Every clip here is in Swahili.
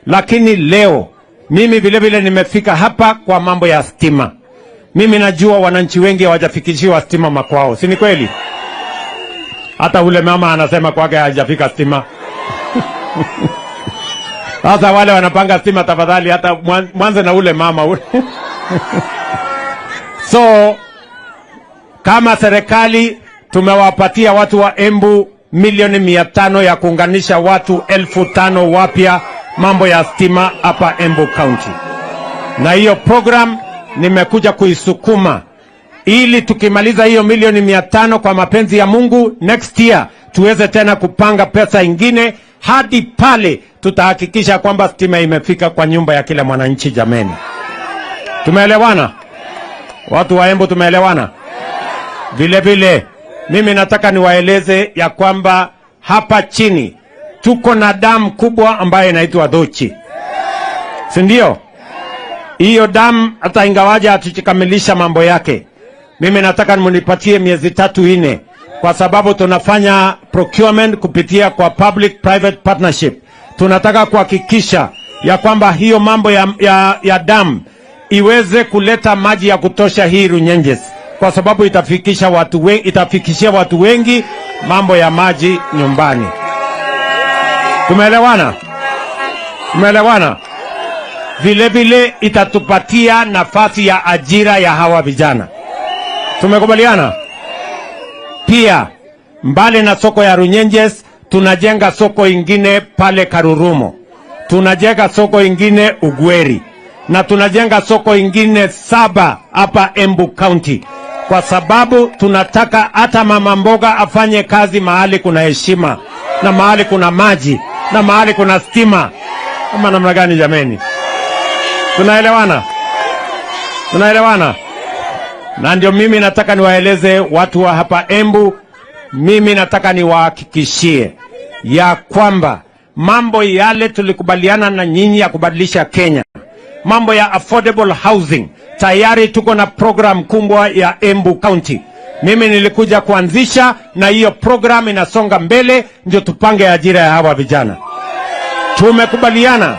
Lakini leo mimi vile vile nimefika hapa kwa mambo ya stima. Mimi najua wananchi wengi hawajafikishiwa stima makwao, si ni kweli? Hata ule mama anasema kwake hajafika stima. Sasa wale wanapanga stima, tafadhali hata mwanze na ule mama ule. So kama serikali tumewapatia watu wa Embu milioni 500 ya kuunganisha watu 5,000 wapya mambo ya stima hapa Embu County, na hiyo program nimekuja kuisukuma ili tukimaliza hiyo milioni 500 kwa mapenzi ya Mungu, next year tuweze tena kupanga pesa ingine hadi pale tutahakikisha kwamba stima imefika kwa nyumba ya kila mwananchi. Jameni, tumeelewana? Watu wa Embu tumeelewana? Vile vile mimi nataka niwaeleze ya kwamba hapa chini tuko na damu kubwa ambayo inaitwa Thuchi, si ndio? Hiyo damu hata ingawaja hatujakamilisha mambo yake, mimi nataka munipatie miezi 3 4, kwa sababu tunafanya procurement kupitia kwa public private partnership. Tunataka kuhakikisha ya kwamba hiyo mambo ya damu iweze kuleta maji ya kutosha hii Runyenjes, kwa sababu itafikishia watu wengi mambo ya maji nyumbani. Tumeelewana? Tumeelewana? Vile vile itatupatia nafasi ya ajira ya hawa vijana. Tumekubaliana? Pia mbali na soko ya Runyenjes, tunajenga soko ingine pale Karurumo, tunajenga soko ingine Ugweri, na tunajenga soko ingine 7 hapa Embu County, kwa sababu tunataka hata mama mboga afanye kazi mahali kuna heshima na mahali kuna maji na mahali kuna stima. Ama namna gani jameni? Tunaelewana? Tunaelewana? Na ndio mimi nataka niwaeleze watu wa hapa Embu, mimi nataka niwahakikishie ya kwamba mambo yale tulikubaliana na nyinyi ya kubadilisha Kenya, mambo ya affordable housing, tayari tuko na program kubwa ya Embu County. Mimi nilikuja kuanzisha na hiyo program inasonga mbele, ndio tupange ajira ya hawa vijana. Tumekubaliana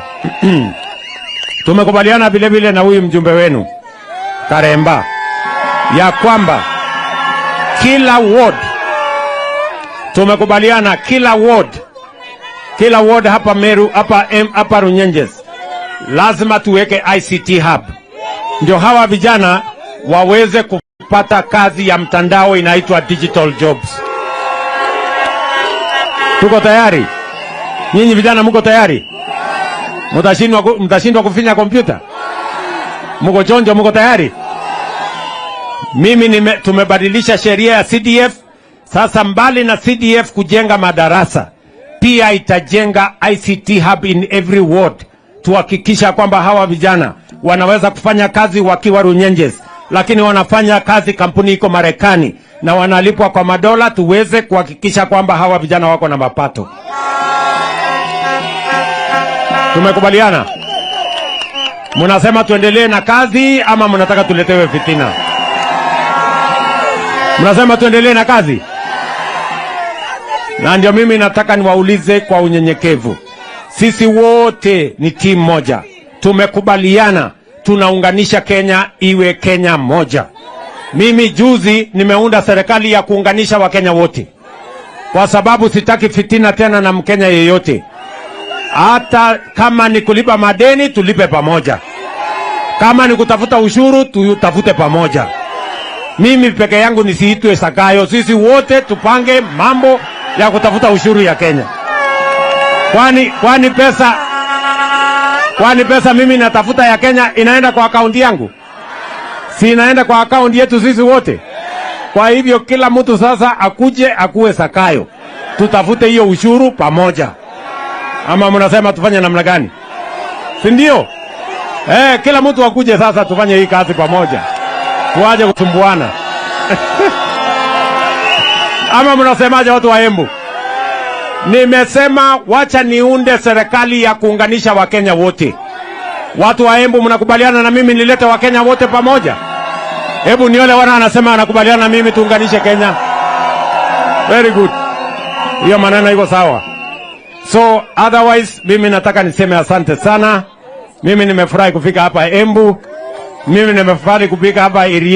tumekubaliana vile vile na huyu mjumbe wenu Karemba ya kwamba kila ward, tumekubaliana kila ward hapa Meru, hapa Runyenjes lazima tuweke ICT hub, ndio hawa vijana waweze kupata kazi ya mtandao inaitwa digital jobs. Tuko tayari? Nyinyi vijana mko tayari? Mtashindwa kufinya kompyuta? Mko chonjo? Mko tayari? Tumebadilisha sheria ya CDF. Sasa mbali na CDF kujenga madarasa, pia itajenga ICT hub in every ward, tuhakikisha kwamba hawa vijana wanaweza kufanya kazi wakiwa Runyenjes, lakini wanafanya kazi kampuni iko Marekani na wanalipwa kwa madola, tuweze kuhakikisha kwamba hawa vijana wako na mapato. Tumekubaliana? Mnasema tuendelee na kazi ama mnataka tuletewe fitina? Mnasema tuendelee na kazi? Na ndio mimi nataka niwaulize kwa unyenyekevu. Sisi wote ni timu moja. Tumekubaliana tunaunganisha Kenya iwe Kenya moja. Mimi juzi nimeunda serikali ya kuunganisha Wakenya wote, kwa sababu sitaki fitina tena na Mkenya yeyote. Hata kama ni kulipa madeni tulipe pamoja, kama ni kutafuta ushuru tutafute pamoja. Mimi peke yangu nisiitwe Sakayo, sisi wote tupange mambo ya kutafuta ushuru ya Kenya. Kwani pesa mimi natafuta ya Kenya inaenda kwa akaunti yangu? Si inaenda kwa akaunti yetu sisi wote? Kwa hivyo kila mtu sasa akuje akuwe Sakayo, tutafute hiyo ushuru pamoja. Ama mnasema tufanye namna gani? Si ndio? Kila mtu akuje sasa tufanye hii kazi pamoja. Tuaje kusumbuana. Ama mnasemaje watu wa Embu? Nimesema wacha niunde serikali ya kuunganisha Wakenya wote. Watu wa Embu mnakubaliana na mimi nilete Wakenya wote pamoja? Hebu nione wana anasema anakubaliana na mimi tuunganishe Kenya. Very good. Hiyo maneno iko sawa. So otherwise, mimi nataka niseme asante sana. Mimi nimefurahi kufika hapa Embu. Mimi nimefurahi kufika hapa Iriema.